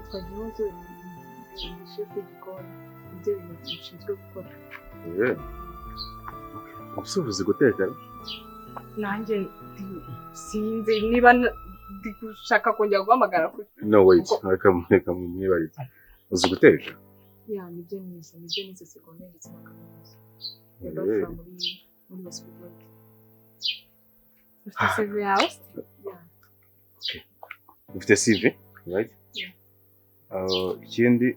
Nitwa Gihozo, ndi chef w'igikoni, nibyo bintu nshinzwe gukora. Ubuse uzi guteka? Nanjye sinzi niba ndi gushaka kongera guhamagara kuri. No wait, reka mwibarize. Uzi guteka? Yeah, nibyo nize secondaire ndetse na kaminuza. Bachelor muri hospitality. Ufite CV yawe? Yeah. Okay. Ufite CV, right? Yeah. Ikindi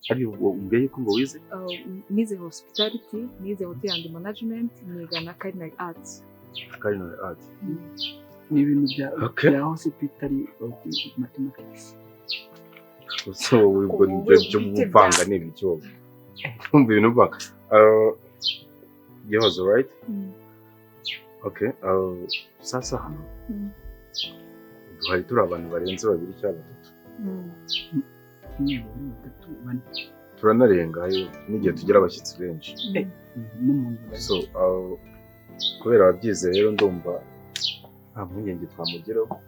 hari umbwiye ko ngo wize? Nize hospitality, nize hotel and management, niga na culinary arts. Culinary arts. Ni ibintu bya hospitality mathematics. So ubwo nibyo byo muvanga ni ibyo. Umva ibintu mvanga. Gihozo, right? Okay, sasa hano. Duhari turi abantu barenze babiri cyangwa batatu. Turanarenga n'igihe tugira abashyitsi benshi. So kubera ababyize rero ndumva nta mpungenge twamugiraho.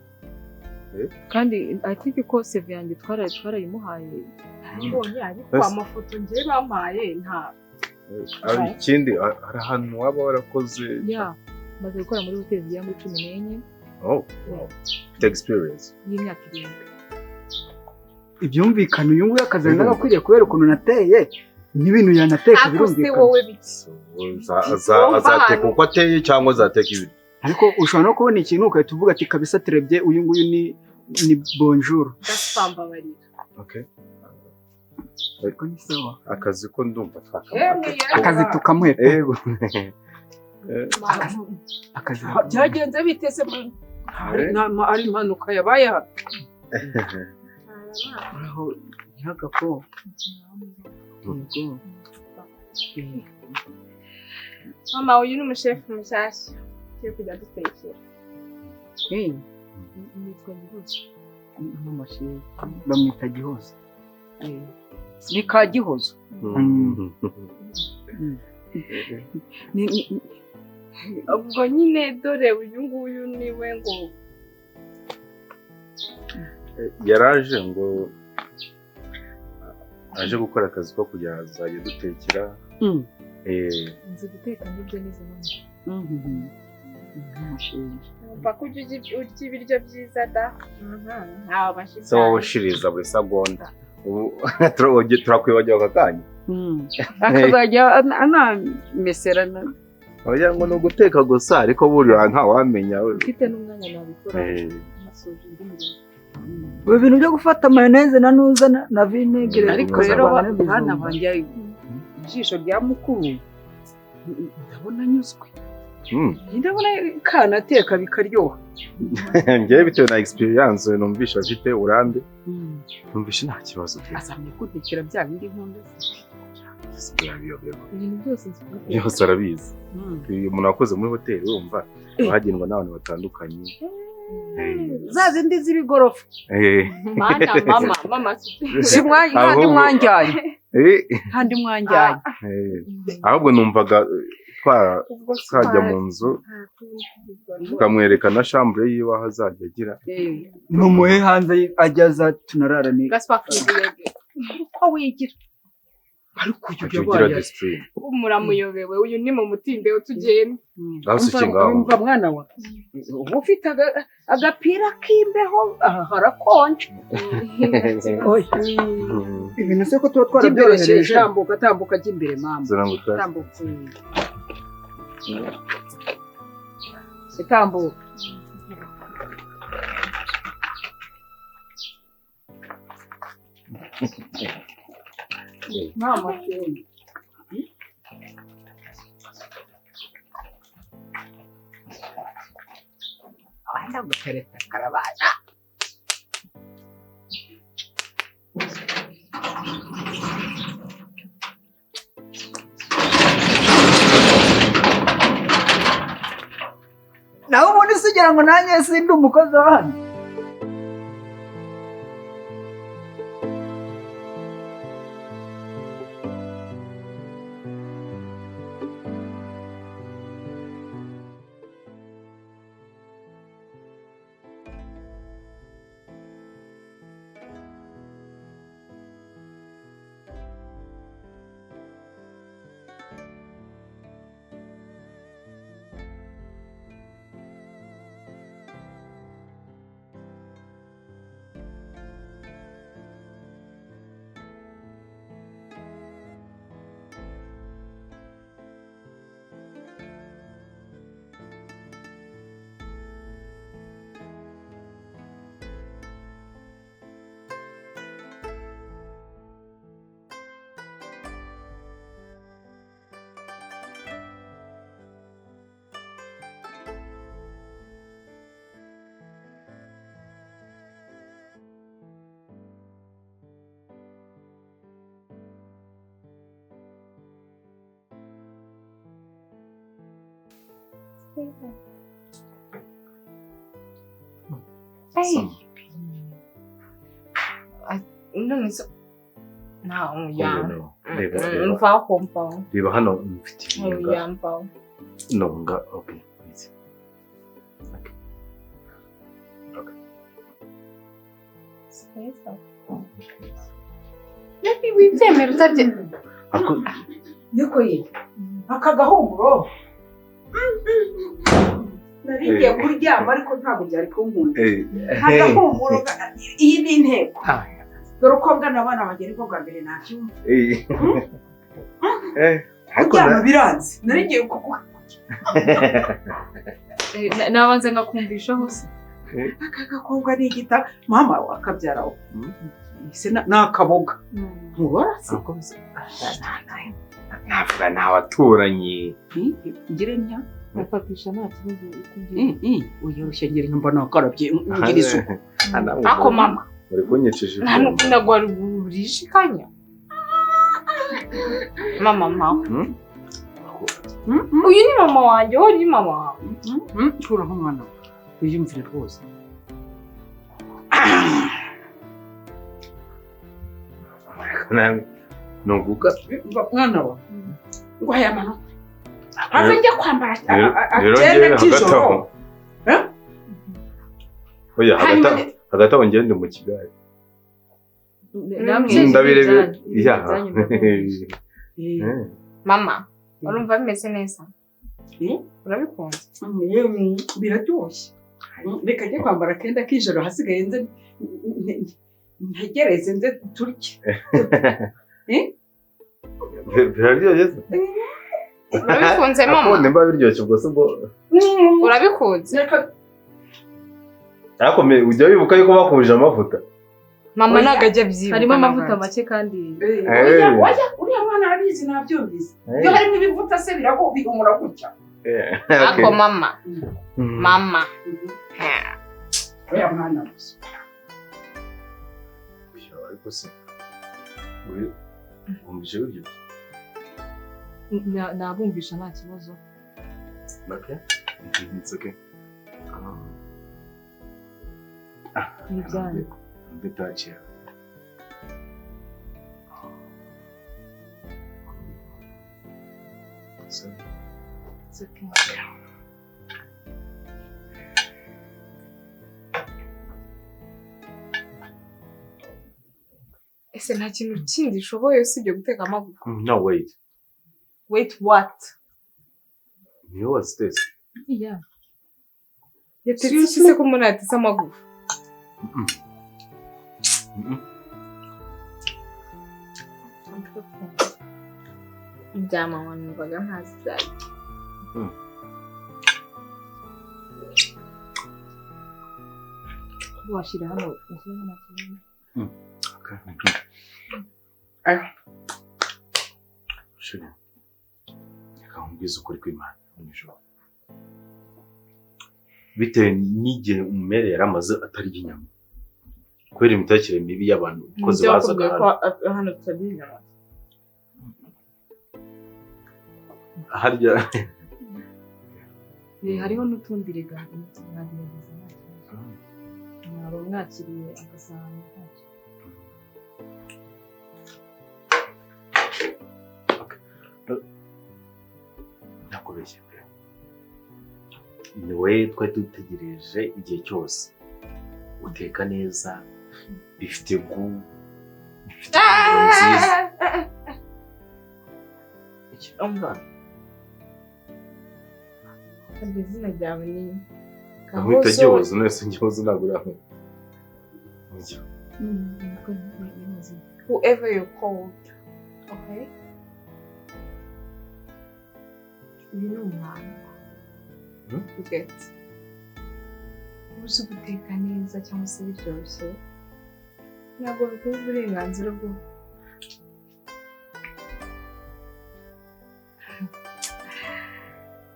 Kandi I think ko CV yanjye twarayimuhaye. Nabonye ariko amafoto ngiye bampaye nta. Ikindi hari ahantu waba warakoze? Yeah, maze gukora muri hoteli zigera muri 14. Oh, wow. Ufite experience y'imyaka 7. Ibyumvikana uyu nguyu akazi nagakwiriye kubera ukuntu nateye n'ibintu yanateka birumvikana. Azateka uko ateye cyangwa azateka ibiryo? Ariko ushobora no kubona ikintu ugahita uvuga ati kabisa terebye uyu nguyu ni bonjour. Gasipambabarira. Okay. Ariko ni sawa. Akazi ko ndumva twakamuha. Akazi tukamuhe. Yego. Akazi byagenze bitese ari impanuka yabaye hano. Aho ntihagako. Yego. Mama, uyu ni umushefu mushyashya ugiye kujya dutekera. Nitwa Gihozo. Mama shefu bamwita Gihozo. Ni ka Gihozo. Ubwo nyine dore uyu nguyu niwe ngo yaraje ngo aje gukora akazi ko kujya azajya dutekera. Nzi guteka nibyo nize mama. Umva ko ujya urya ibiryo byiza da. Se wowe ushiriza buri segonda. Ubu turakwibagira aka kanya. Akazajya anamesera. Oya ngo ni uguteka gusa ariko buriya ntawamenya. Mfite n'umwanya nabikora. Nasoje indi mirimo. Ubu bintu byo gufata mayonnaise na nuza na vinegere. Ariko rero bana banjye ijisho rya mukuru ndabona anyuzwe. Ndabona kanateka bikaryoha. Ngewe bitewe na experience numvisha afite urambe. Numvisha nta kibazo. Azamye kuntekera bya bindi nkunda. Ibintu byose byose arabizi. Uyu muntu wakoze muri hoteli urumva bagendwa n'abantu batandukanye. Za zindi z'ibigorofa. Mana mama mama si mwanya mwanjyanye. Kandi mwanjyanye. Ahubwo numvaga twajya mu nzu tukamwereka na chambre yiwe aho azajya agira. Numuhe hanze ajyaza tunararane. Uko wigira. Ariko ugira discipline. Muramuyobewe uyu ni mu mutimbe utugenda. Umva mwana wa. Uba ufite agapira k'imbeho harakonje. Ibintu se ko tuba twarabyorohereje. Tambuka tambuka jya imbere mama. Tambuka. Tambuka. Mama shenge. Abana gutereta karabana. Nawe ubundi sugira ngo nanjye sindi umukozi wa hano. Hey. None so no ya. Mvaho mvaho. Reba hano mfite ibinga. Ya mvaho. No nga okay. Okay. Okay. Sasa. Nabi wibyemera utabye. Ako niko ye. Aka gahumuro. Narigiye kuryama ariko ntabwo byari kunkunda. Agahumuro iyi ni inteko. Dore uko ngana abana bagera ko bwa mbere nabyumva. Kuryama biranze. Narigiye kukuha. Nabanze ngakumvisha hose. Aka gakobwa ni igita mama akabyara wo. Ese nakaboga. Ntubora se? Navuga n'abaturanyi. Ngire ntya. Nafatisha nta kibazo ukugiye. Uyoshye ngire mba nakarabye ngira isuku. Ako mama. Uri kunyicisha. Ntabwo warurishikanya. Mama mama. Uyu ni mama wanjye, wowe ni mama wawe. Kuraho mwana. Wiyumvire rwose. Nuguka. Mwana wa. Ngo aya manota. Have njya kwambara akenda kijoro. Eh? Oya hagati aho ngende mu kigali. Namwe ndabirebe. Ya. Mama, urumva bimeze neza? Urabikunze? Biraryoshye. Reka njye kwambara akenda kijoro hasigaye nze ntegereze nze turye. Biraryoshye se? Urabikunze mama? Akunda imba biryoshye ubwo se ubwo urabikunze? Ariko ujya wibuka yuko bakuje amavuta. Mama ntabwo ajya abyibuka. Harimo amavuta make kandi. Oya oya uriya mwana arabizi nabyumvise. Iyo harimo ibivuta se bihumura gutya. Ako mama. Mama. Uriya mwana gusa. Ariko se wumvise biryoshye? Nabumvisha nta kibazo. Okay. It's okay. Ni byanyu. Nditachiya. So it's okay. Ese nta kintu kindi ushoboye usibye guteka amavuta? No, wait. Wait what? You what's this? Yeah. Yatetse iki se ko umuntu yatetse amagufa? Ibya mama numvaga ntazi ibyayo. Washyira hano ushyira hano. Okay. Shuri. Reka nkubwize ukuri kw'Imana mu ijoro. Bitewe n'igihe umumere yari amaze atarya inyama. Kubera imitekere mibi y'abantu ukoze bazaga hano tutarya inyama. Harya hariho n'utundi rega mwagerageza nta kibazo. Mwaba mwakiriye agasahani ntacyo. Nakubeshye pe. Ni wowe twari dutegereje igihe cyose. Uteka neza, bifite gu, bifite impumuro nziza. Umva. Izina ryawe ni Nkwita Gihozo, nese Gihozo ntabwo uri aho. Whoever you called, okay? Uyu ni umwanda. You get. Uzi guteka neza cyangwa se biryoshye. Ntabwo biguha uburenganzira bwo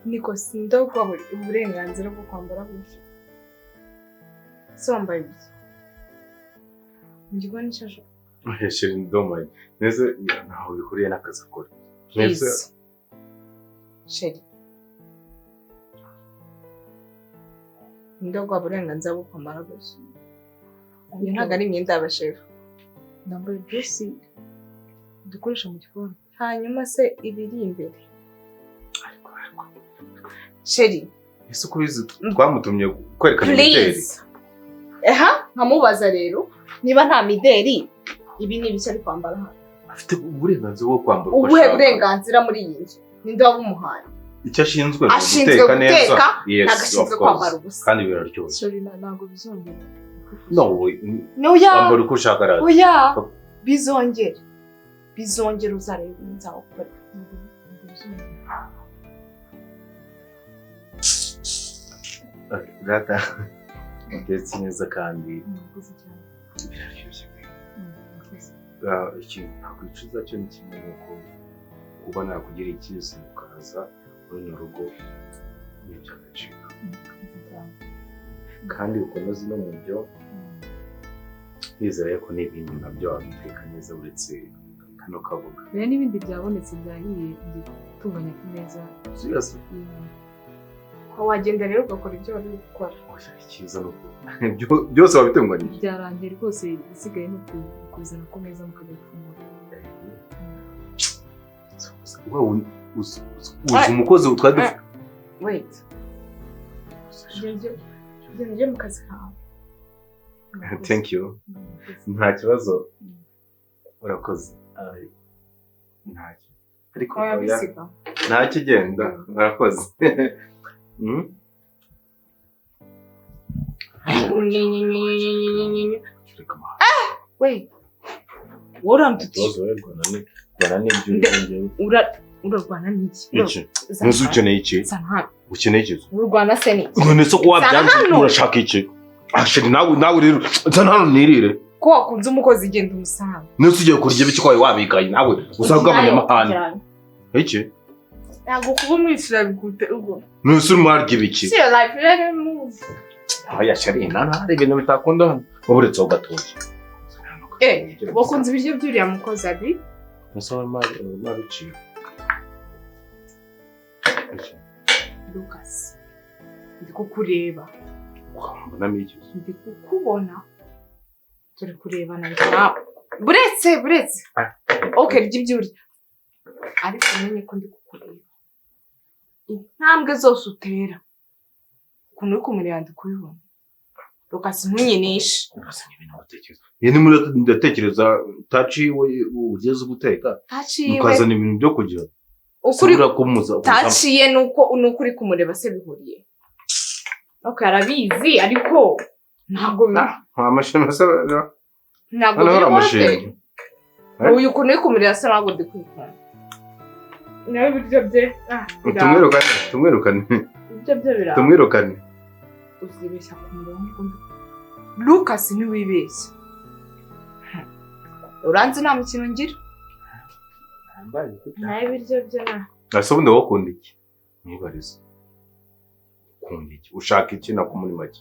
Niko sindaguha uburenganzira bwo kwambara gutya. Se wambaye ibyo? Mu gikoni cy'ejo. Sheri don't mind. Nese ntaho bihuriye n'akazi akora. Please. Sheri. Ninde waguha uburenganzira bwo kwambara gutya? Iyo ntabwo ari imyenda y'abashefu. Nambaye dress dukoresha mu gikoni. Hanyuma se ibiri imbere? Chéri, Ese uko ubizi twamutumye kwerekana imideli? please. Eha, nkamubaza rero niba nta mideli ibi ni ibiki ari kwambara hano? Afite uburenganzira bwo kwambara uko Ubuhe ashaka. burenganzira muri iyi nzu? Ninde wabumuhaye? Icyo ashinzwe ni Ashinzwe uguteka neza. guteka, Yes, ntabwo ashinzwe of course. kwambara ubusa. Kandi biraryoshye. Sorry, ntabwo bizongera. No, Oya, ambara uko ushaka rero. oya, bizongera. Bizongera uzareba ibintu nzawukora. Ntabwo bizongera. Rata, utetse neza kandi Murakoze cyane. biraryoshye pe. Murakoze. Ikintu nakwicuza cyo ni kimwe, nuko kuba nakugiriye icyizere ukaza muri runo rugo ni iby'agaciro. Murakoze cyane. Kandi ukomeze no mu byo nizera ko n'ibindi nabyo wabiteka neza uretse kano kaboga. Rero n'ibindi byabonetse byahiye, ngiye gutunganya ku meza. Seriously? Wagenda rero ugakora ibyo wari uri gukora. Oya, icyiza ni uko byose wabitunganyije. Byarangiye rwose, igisigaye ni ukubizana ku meza mukajya gufungura. Wowe uzi umukozi twari dufite. Wait. Genda ujye mu kazi kawe. Thank you. Nta kibazo. Urakoze. Ntacyo. Ariko Oya, oya, bisiga. ntacyo ugenda. Urakoze. We. Wowe urandutiye. Ikibazo wowe rwana n'ibyo Urarwana n'iki? Iki? Ntuzi ukeneye iki? Zana hano. Ukeneye iki? Urarwana se n'iki? None se ko wabyanze Zana hano. urashaka iki? Ah, chéri, nawe rero zana hano nirire. Ko wakunze umukozi genda umusanga. None se ugiye kurya ibiki ko wari wabikaye nawe usanga abanyamahane. Iki? Ntabwo kuba umwishyura bigute ubwo. None se urimo warya ibiki? See your life, let him move. Oya chéri, nta hari ibintu bitakunda hano. Wowe uretse aho gatoki. Wakunze ibiryo by'uriya mukozi abi? Nese wowe wabiciye. Iki? Lucas. Ndi kukureba. Mbonamo iki? Ndi kukubona. Turi kurebana nawe. Buretse, buretse. Okay, rya ibyo urya. Ariko umenye ko ndi kukureba. Intambwe zose utera. Ukuntu uri kumureba ndi kubibona. Lucas, ntunyinishe. Iyo ni muri ndatekereza taci we ugeze guteka. Taciwe. Ukazana ibintu byo kurya. Ukuri Ubura kumuza. taciye nuko uri kumureba se bihuriye. Okay, arabizi ariko ntabwo Nta mashini se. ntabwo Hano hari biri amashinga. Uyu ukuntu uri kumureba se ntabwo ndi kwikunda. Nawe ibiryo bye Tumwirukane, tumwirukane. Ibiryo bye biraho. Tumwirukane. Uzibeshya kumureba nkuko ndi. Lucas ntiwibeshya. Uranzi nta mukino ngira. Nawe ibiryo bye na. Ese ubundi wowe ukunda iki? Mwibarize. Ukunda iki? Ushaka iki nako muri make?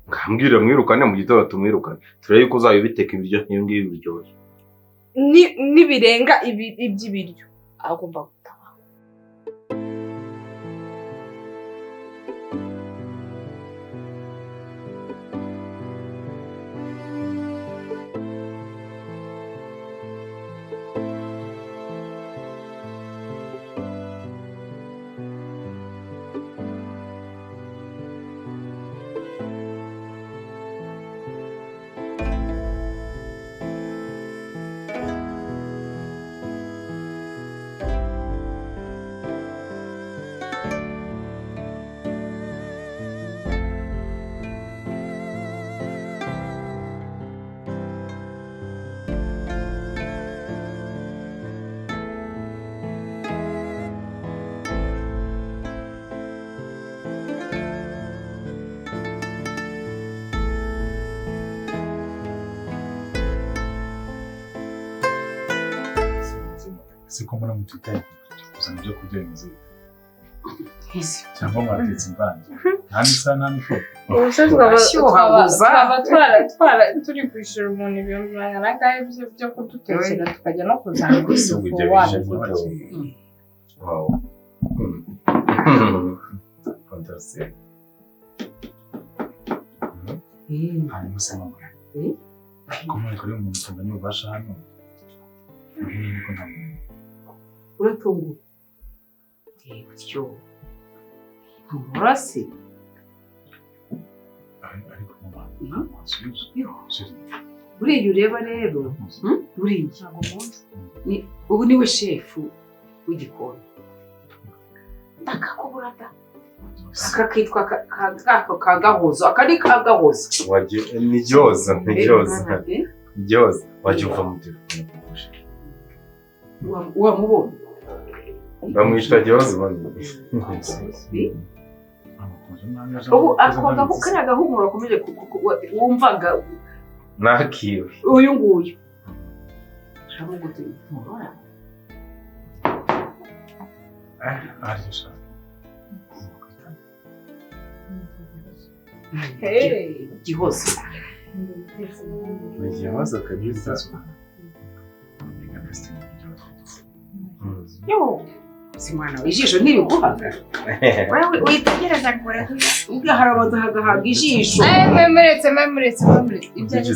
Nkambwira mwirukane mu gitondo tumwirukane. Turebe yuko uzajya ubiteka ibiryo nk'ibi ngibi biryoshye. Nibirenga iby'ibiryo agomba gutaha. Siko mbona mutitaye kuzana ibyo kurya bimeze bite? Cyangwa mwatetse imvange? Nta n'isaha nta n'ifoto. Ubu se twaba turi kwishyura umuntu 2000 byo kudutekera tukajya no kuzana Ese ubu ibyo isuku bije wabyo. gute? Wow. Byose. Hanyuma se mama, ko muri kuri umuntu tunganya ububasha hano, niko ntamenya. Uratunguwe. Gutyo. Nturase. Ariko mama, buriya ureba rero, buriya ni ubu niwe shefu w'igikoni. Ndakakubura da. Aka kitwa ka gahozo, aka ni ka gahozo. Ni Gihozo, ni Gihozo. Ni Gihozo. Wajya uva mu telefone. Wamubonye? Bamwita Gihozo bamwe. Ubu ako kariya gahumuro akomeje wumvaga nakiwe. Uyu nguyu. Haravuga uti nturora. Hey, Gihozo. Ni Gihozo kabisa. Yo, si mwana ijisho ntiriguhaga. Wewe witegereza kure ubwo harabanza hagahaga ijisho. Memuretse ibyo ari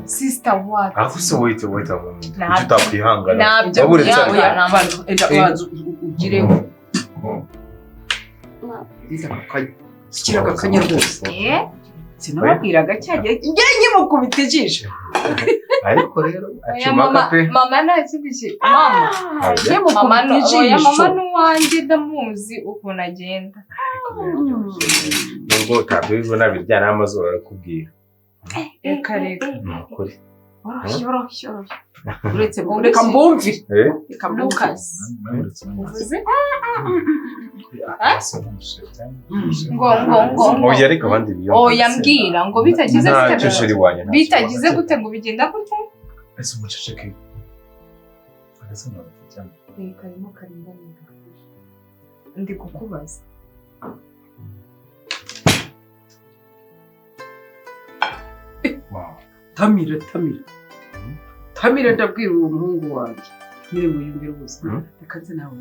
sister what? Aho se wait a moment. Kuki utakwihangana? Nabyo enda ugireho. Shyira akanya rwose. Sinababwiraga cyagiye njye nkimukubita ijisho. Ariko rero acumaka pe. Mama nta kindi kintu. Mama. Mama ijisho. Mama n'uwanjye ndamuzi ukuntu agenda. Nubwo utabibona biryana amazuru arakubwira. Reka reka. Ni ukuri. Yoroshye. Uretse reka mbumvire. Reka Lucas. Uvuze? Ngo. Oya ariko abandi biyumva. Oya mbwira ngo bitagize ntacyo sheri wanjye. Bitagize gute ngo bigenda gute? Ese umuceceke. Agasa cyane. Reka karimo karinganira. Ndi kukubaza. Wow. Tamira. Tamira ndabwira uwo muhungu wanjye. Nyine muyumvire ubuzima. Reka nze nawe.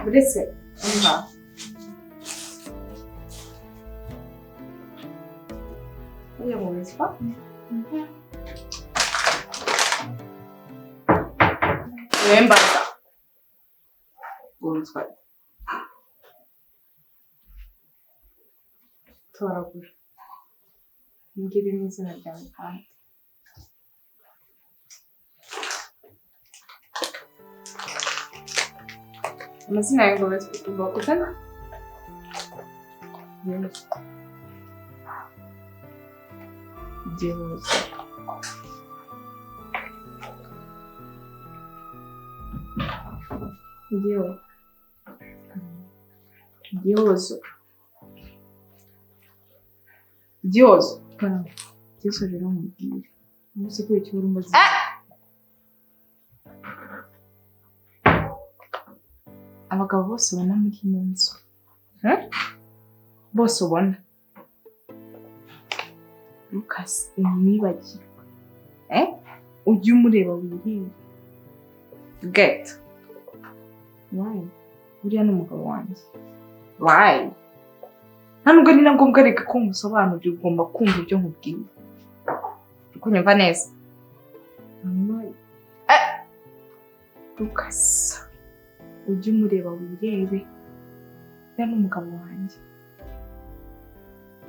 Uretse umva uriya witwa wembaza Witwa toragura mbwire n'izina ryawe kandi amazina yawe ngo bakutana Gihozo. Gihozo. Gihozo. Gihozo rero nkubwire. Umunsi kuri icyo uri umaze. Abagabo bose ubona muri ino nzu. Bose ubona. Lucas umwibagirwe. Ujye umureba wirinde. Get. Why? Uriya ni umugabo wanjye. Why? Nta nubwo ari na ngombwa reka ko ngusobanurira, ugomba kumva ibyo nkubwiye. Uri kunyumva neza? Lucas. Ujye umureba wirebe. Uriya ni umugabo wanjye.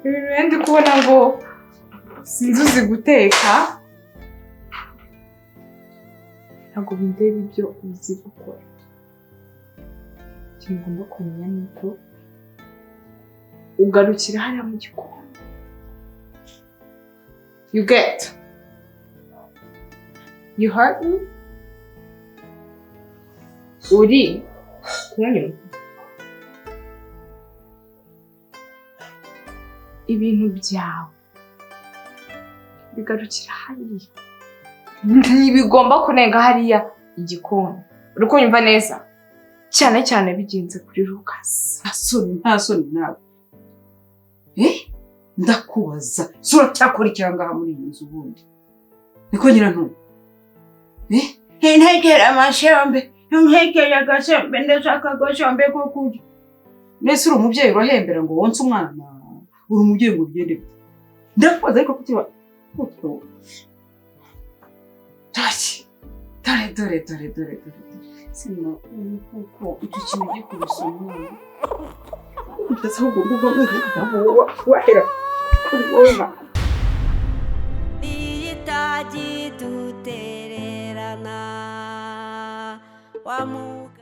Ibintu ndi kubona ngo sinzi uzi guteka. Ntabwo bindeba ibyo uzi gukora. Ikintu ugomba kumenya ni uko ugarukira hariya mu gikoni. You get. You heard me? Uri kunyumva? Ibintu byawe bigarukira hariya, ntibigomba kurenga hariya igikoni. Uri kunyumva neza? Cyane cyane bigenze kuri Lucas. Nta soni, nta soni nawe. Ndakubaza, sura cyakora icyangaha muri iyi nzu ubundi. Niko nyirantumwa. Ntekera amashombe, ntekera agashombe, ndashaka agashombe ko kurya. Nese uri umubyeyi urahembera ngo wonse umwana, uri umubyeyi ngo ugende bite? Ndakubaza ariko kuki utwo. Dore dore dore dore dore. Sino kuko icyo kintu gikubise umwana. Ndetse ahubwo ngubwo wahera kuri wowe ma. Itagidutererana wa muga.